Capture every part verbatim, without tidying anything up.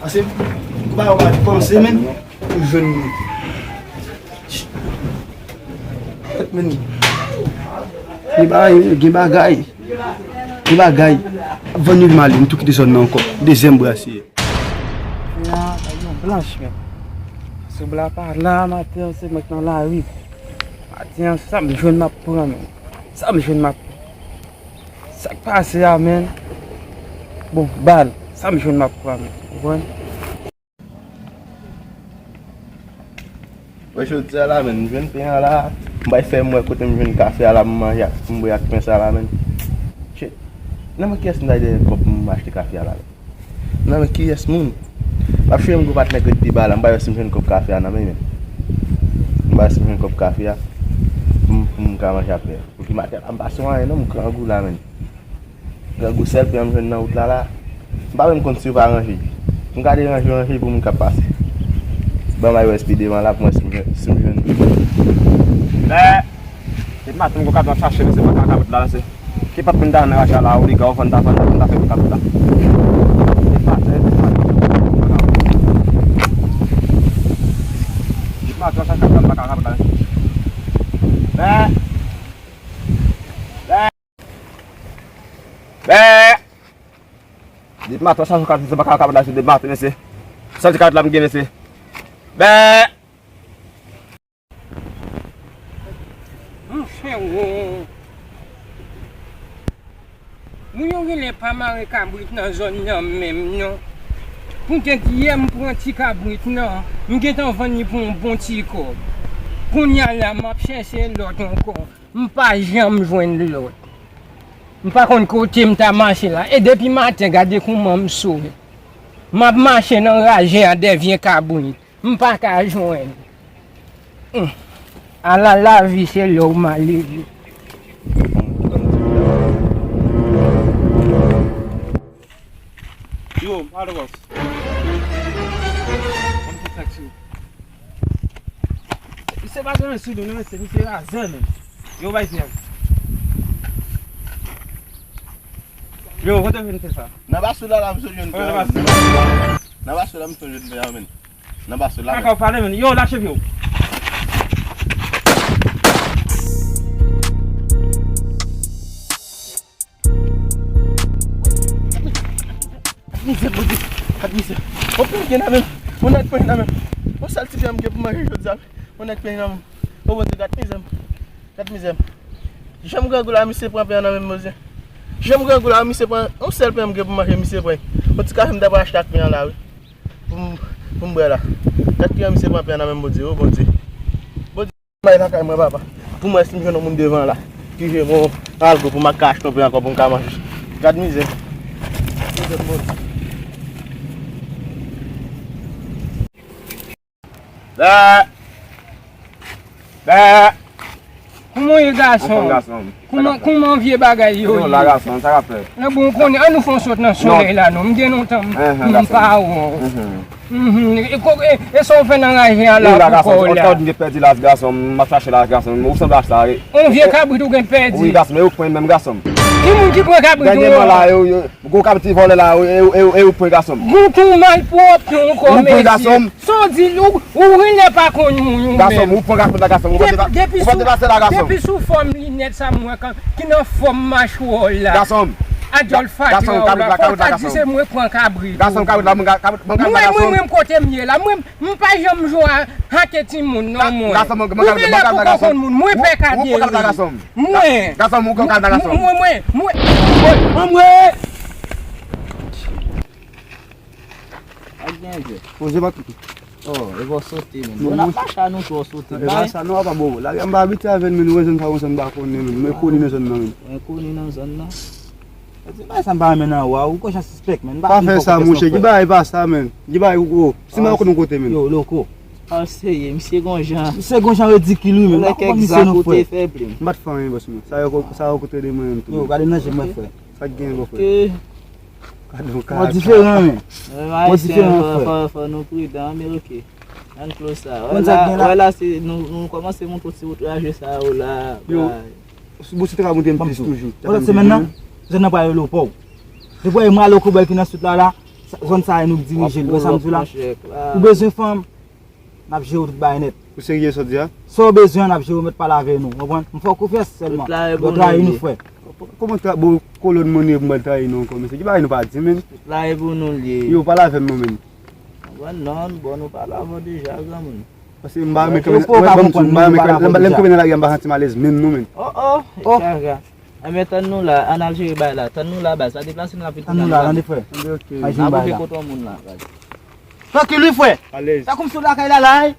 Pase, ba yo pa panse, men, pou jwenn nou. Men, gen bagay, gen bagay, gen bagay. Ap vann yon mal, m tou kite zòn nan ankò. Dezyèm brasye. Fè a, pa gen blanch, men. Soub la pa la, maten an, se mwen k nan lari. Maten an, sa m jwenn m ap pran, men. Sa m jwenn m ap pran. Sa k pase a, men? Bon, bal, sa m jwenn m ap pran, men. Ou konprann? Wè, jodi a la, men, m jwenn pen an la. M bay fè m wè kote m jwenn kafe a la, m manje ak, m bwè ak pen sa la, men. Shit. Nan men kiyès m t al dèyè kòb pou m achte kafe a la, men? Nan men kiyès moun? M ap chire m gwo patnè k ret pi ba la, m pa wè si m jwenn kòb kafe a nan men, men. M pa wè si m jwenn kòb kafe a pou m, pou m ka manje apre. Pouki maten la m pa sou anyen non, m grangou la, men. Grangou sèl pen an m jwenn nan wout la la. M pa menm konn si yo pa ranje. M gade ranje, ranje pou moun k ap pase. Ban m al wè S P devan la pou mwen si m jwenn, si m jwenn. Bè! Depi maten m gon katon ap chache, men se pa kakabrit la, se. Ki pap moun ta nan rache a la, oliga, ou fann ta, fann ta, fann ta fè kakabrit la. Depi maten, depi maten, depi maten, depi maten, chache la, m pa kakabrit la, se. Bè! Bè! Bè! Depi maten, chache kat, se pa ka, ka plase depi maten, mesye. Sèl ti kat la m gen, mesye. Bè! Monchè, wo. Moun yo genlè pa mare kabrit nan zòn nan menm, non. Poutèt yè m pran ti kabrit nan, m gentan vann li pou yon bon ti kòb. Kounye a la, m ap chèche lòt ankò. M pa janm jwenn lòt. M pa konn kote m ta mache la. E depi maten, gade kouman m sou. M ap mache nan raje a dèyè vye kabrit. M pa ka jwenn. Hum. Ala lavi, se lè w malere. Yo, m pale, bòs. Ann fè taksi. Misye pa gen men sou li, non, mesye, misye razè, men. Yo, bay fè. Yo, kote w vin fè sa? Nan basou la, la, m sot jwenn. Nan basou. Nan basou la, m sot jwenn, men. Nan basou la, men. Kaka w pale, men. Yo, lache pye w. Gad mizè, Bondye. Gad mizè. Yon plen gen nan men m. Yon nèg plen nan men m. Yon sèl ti pen m gen pou manje jodi a. Yon nèg plen nan men m. O Bondye, gad mizè m. Gad mizè m. Jan m grangou la, misye pran pen an nan men m, Bondye. Jan m grangou la, misye pran yon sèl pen m gen pou manje, misye pran. Yon ti kafe m ta pral achte ak pen an la, wi. Pou m, pou m bwè la. Gad kijan misye pran pen an nan men m, Bondye, o Bondye. Bondye. Bay lakay mwen, papa. Pou m wè si m jwenn yon moun devan la ki jwe m yon algo pou m ka achte yon pen ankò pou m ka manje. Gad mizè. Mizè pou Bondye. Bè! Bè! Kouman w ye, gason? Anfòm, gason. Kouman, kouman vye bagay yo ye? Yo la, gason, sa k ap fèt? Nan bon, konnen, ann nou fè yon sot nan solèy la, non. M gen lontan m, m pa wè w. Mhm. E ko-, e, e sa w fè nan raje a la pou kò w la? Ou la, gason, m gen pèdi la, gason, m ap chache la, gason, ou sanble ak sa, e. On vye kabrit ou gen pèdi? Wi, gason, men ou pran menm, gason. Ki moun ki pran kabrit ou yo? Dènyèman la, yo, yo, gwo kabrit ki vòlè la, e, e, e, e ou pran, gason. Goukou malpwòpte ankò, mesye. Ou pran, gason. Sa w di, ou, ou genlè pa konn moun ou menm. Gason, ou pran kabrit la, gason, ou pa te pase la, gason. Depi sou fòm linèt sa m wè ki nan fòm machwè w la. Gason. Adyòl fatra w la, fò w ta di se mwen pran kabrit ou. Gason, kabrit la, mwen kabrit la, gason. Mwen, mwen, mwen, kote m ye la, mwen, m pa janm jwe a, ake timoun, non, mwen. Gason, mwen, mwen, ou genlè poko konn moun, mwen pè ka deri. Mwen. Gason, mwen, mwen, mwen, mwen. Mwen, mwen. Ak gen jwèt. Poze pa toutou. Oh, e bò sote, men. Bon, n ap mache a nou tou, sote. E pa sa, non, apa, bon. Lari a m pa abitye avè l, men, nou wè zòn sa konsa, m pa konnen, men. Mwen koni nan zòn nan, men. Mwen koni nan zòn nan. Sa di, bay sa m pa renmen nan wa, ou kwè jan sispèk, men. Pa fè sa, monchè. Ki bagay pa sa, men. Ki bagay ou, si m pa konnen kote, men. Yo, loko. Al seye, misye gon jan. Misye gon jan ridikil, wi, men. M pa konprann misye non, frè. M pa t fè anyen, bòs mwen. Sa yo, sa yo kote de mwen menm tou. Yo, gade nan je m, frè. Sa k gen, bò frè? Mwen diferan, men. Mwen diferan, frè. Fò, fò nou pridan, men oke. Ann close sa. Wè la, wè la, se nou, nou kòmanse montre ti wout raje sa yo la. Yo, si bousi te ka montre m plis toujou. Pandan semèn nan, semèn nan pral rele w pa w. Depi w wè m rale w koubèl ki nan sit la, la, Zòn sa a, e nou k dirije l. Ou wè sa m di w la? Ou bezwen fanm, n ap jere w tout bagay nèt. Ou serye sa w di a? Sa w bezwen an, n ap jere w, mèt pale avè nou. Konprann? M fè w konfyans sèlman. Dwa trayi nou, frè. Kòman tra-, bon, kolòn mwen ye pou m pral trayi nou ankò, mesye? Ki bagay nou pa di, menn? Tout la e pou nou l ye. Yo, pale avè m non, menn. Konprann non, bon, nou pale avè w deja, granmoun. Paske m pa renmen kanpe, m pa renmen kanpe, lè m kanpe nan lari a, m pa santi m alèz menm non, menn. Oh, oh, oh. Enben, tann nou la, ann al jere bagay la. Tann nou la, baz, pa deplase, n ap vin. Tann nou la, tande, frè. Ok. N ap jere bagay la. Kote yon moun la, baz. Trankil, wi, frè. Alèz. Sa kòmsi w lakay la, la, wi.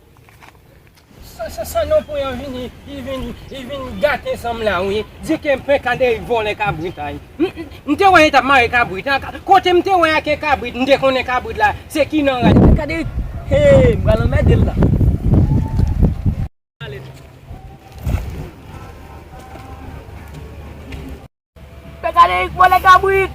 Sa, sa, sa non pou yon vini, li vin, li vin gate zanm la, wi. Di ke m fè Kaderik vòlè kabrit, ay. M, m, m te wè li t ap mare kabrit, an, ka-, kote m te wè ak kabrit, m te konnen kabrit la, se ki nan rad. Kaderik, hey, m pral anmède l la. Pè Kaderik vòlè kabrit!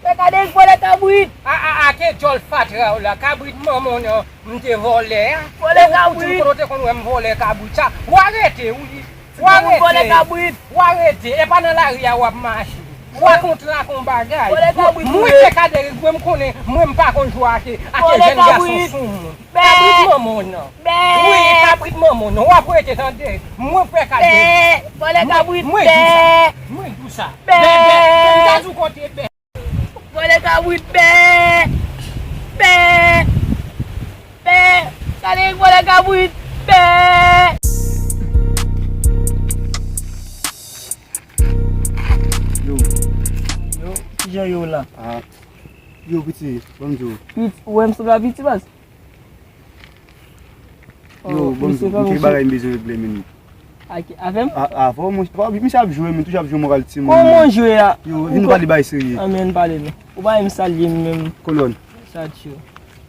Pè Kaderik vòlè kabrit! A, a, a, ke djòl fatra w la, kabrit manman w nan, m te vòlè a. Vòlè kabrit! Ou, ou, ou te konn wè m vòlè kabrit sa. W arete, wi. W arete. Vòlè kabrit! W arete. E pa nan lari a w ap mache. W a kontra kon bagay. Vòlè kabrit! Mwen se Kaderik, mwen m konnen, mwen m pa konn jwe ake, ake jèn gason sou moun. Kabrit manman w nan. Bè! Wi, kabrit manman w nan. W ap rete tande. Mwen frè Kaderik. Bè! Vòlè kabrit, bè! Mwen di w sa. Bè! Bè, bè. M ta di w kote bè. Vòlè kabrit, bè! Bè! Bè! Kaderik vòlè kabrit, bè! Yo. Yo, kijan yo la? Ah. Yo, piti, ban m di w. Piti, ou wè m sanble a piti, baz? Yo, oh, bon, misye, gen kèk bagay m bezwen regle, menn. Avè m? A, avè w, monchè. Misye ap jwe, menn, toujou ap jwe moral timoun. Kòman jwe a? Yo, vin pale bagay serye. Anmè, ann pale non. Ou pa menm salye m menm. Kolòn. Sa t yo.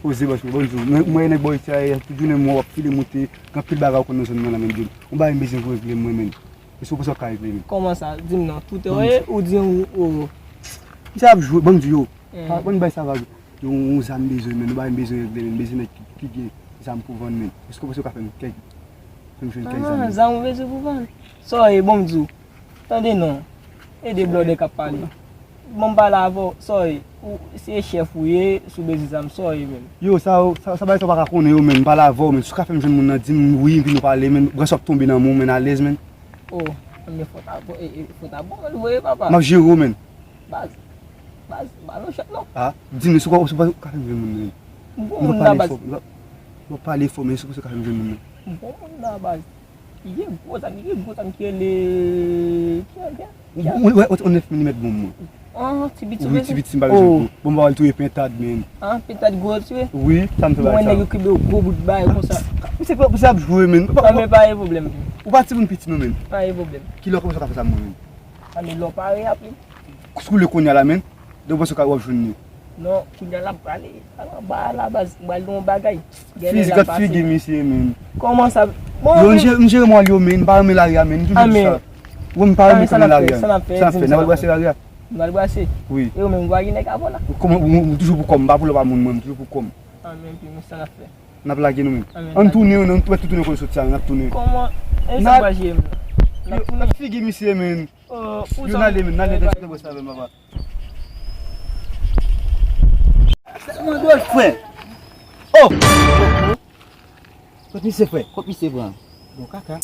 Poze bòs mwen, bon, di w. Mwen, mwen, nèg bò isi a, tout jounen mwen w ap file moute, gen anpil bagay ou konn nan zòn nan la, menn, di w. Yon bagay m bezwen pou regle mwen, menn. Èske w panse w ap ka regle, menn? Kòman sa? Di m non. Tout ou ye ou di ou, ou. Misye ap jwe, ban m di w. Eh. Pa, ban m bay sa vag. Yon, yon zam bezwen, menn. Yon bagay m bezwen regle, menn. M bezwen nèg ki, ki gen zam pou vann, menn. Èske w panse w ka fè m kèk, fè m jwenn kèk zam, menn? Ah, zam ou bezwen pou vann? Sa w ye, bon, m di w. Tande non. Ede blòdè k ap pale. Bon, m pale avè w, sa w ye. Ou, se chèf ou ye, si w bezwen zam, sa w ye, menn? Yo, sa, sa, sa bagay sa w pa ka konnen yo, menn. M pale avè w, menn. Si w ka fè m jwenn moun nan, di m wi, epi nou pale, menn. Bransè w ap tonbe nan men w, menn, alèz, menn. Oh, men fòt a bon, e, e, fòt a bon, nou voye papa. M ap jere w, menn. Baz, baz, ba nou chèk non. Ah, di m si w ka, si w ka fè m jwenn moun nan. M bon moun nan, baz. Lè w pale fò, lè w pale fò, men si w ka fè m jwenn moun nan. M bon moun nan, baz. Li gen gwo zam, li gen gwo zam ki rele, ki rele, ki rele. Ou, ou, ou, ou, ou nèf milimèt bon moun. Ah, ti piti. Wi, ti piti, m pa bezwen gwo. Bon, m pa wè l touye pentad, menn. Ah, pentad gwo, ti wè? Wi, sa m fè bagay sa. Mwen nèg yo kenbe yo gwo bout bay konsa. Misye, misye ap jwe, menn. Ah, men pa gen pwoblèm. Ou pa timoun piti non, menn. Pa gen pwoblèm. Kilè w kòmanse ka fè sa, mwen, menn? A, men lè w pare ap li. Koulye kounye a la, menn. Donk, w panse w ka, w ap jwenn li? Non, kounye a l ap prale. Al anba a la, baz, m pral di w yon bagay. Fizik ak figi misye, menn. Kòman sa? Bon, yo, m jere, m jere mwa l yo, menn. M pa renmen lari a, menn. M toujou di sa. Wi, m pa renmen kanpe lari a. Sa n ap fè, sa n ap fè, n ap brase lari a. N al brase. Wi. E ou menm, ou pa gen nèg avè w la? Kòman, ou, ou toujou pou kò m, m pa pou lòt pa moun, mwen, m toujou pou kò m. Ah, men, pi, men sa n ap fè. N ap lage nou menm. Ann tounen, ann, tout tounen kote soti a, n ap tounen. Kòman? E sa pa J M nan. N ap tounen. Figi misye, menn. Yo, n ale, menn, n ale, n ale, papa. Mwen dwe frè. Oh! Kot misye, frè? Kot misye pran? Bon kaka.